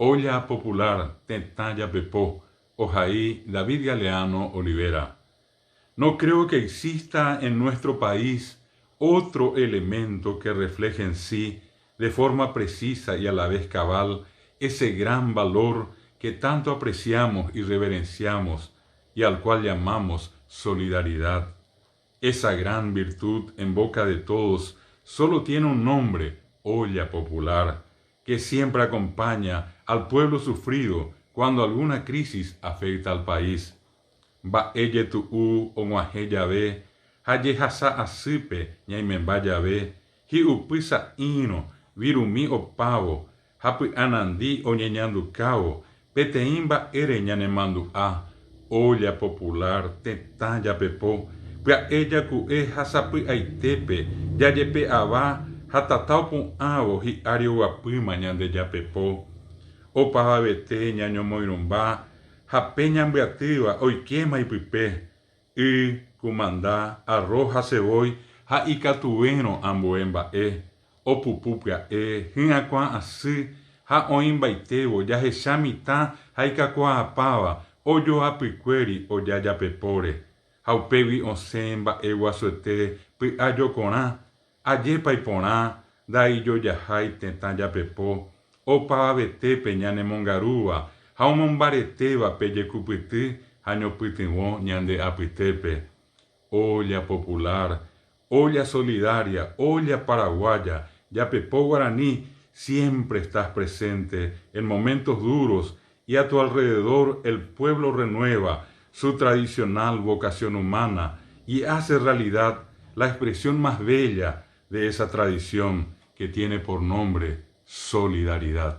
Olla Popular Tetã Japepo, ohai David Galeano Olivera. No creo que exista en nuestro país otro elemento que refleje en sí, de forma precisa y a la vez cabal, ese gran valor que tanto apreciamos y reverenciamos y al cual llamamos solidaridad. Esa gran virtud en boca de todos solo tiene un nombre, olla popular, que siempre acompaña al pueblo sufrido cuando alguna crisis afecta al país. Mba'e jetu'u og̃uahẽ jave ha jehasa asýpe ñaimemba jave, hi'upy sa'írõ, virumi opávo ha py'anandi oñeñandukávo, peteĩ mba'ére ñanemandu'a, olla popular, tetã japepo, pya'e jaku'e ha sapy'aitépe jajepe'ava ha tata opu'ãvo hi'ári oguapýma ñande japepo. Opavavete ñañomoirũmba ha pe ñambyatýva oikéma ipype, y, kumanda, arroz ha sevói ha ikatuvérõ ambue mba'e, opupu pya'e, hyakuã asy ha oĩmbaitévo jahecha mitã ha ikakuaapáva ojoapykuéri oja japepóre, ha upégui osẽ mba'e guasuete py'a jokorã, Ajépa iporã ndaijojahái tetã japepo, opavavetépe ñanemongarúva ha omombaretéva pe jekupyty ha ñopytyvõ ñande apytépe. Olla popular, olla solidaria, olla paraguaya, japepo guarani, siempre estás presente en momentos duros y a tu alrededor el pueblo renueva su tradicional vocación humana y hace realidad la expresión más bella de esa tradición que tiene por nombre solidaridad.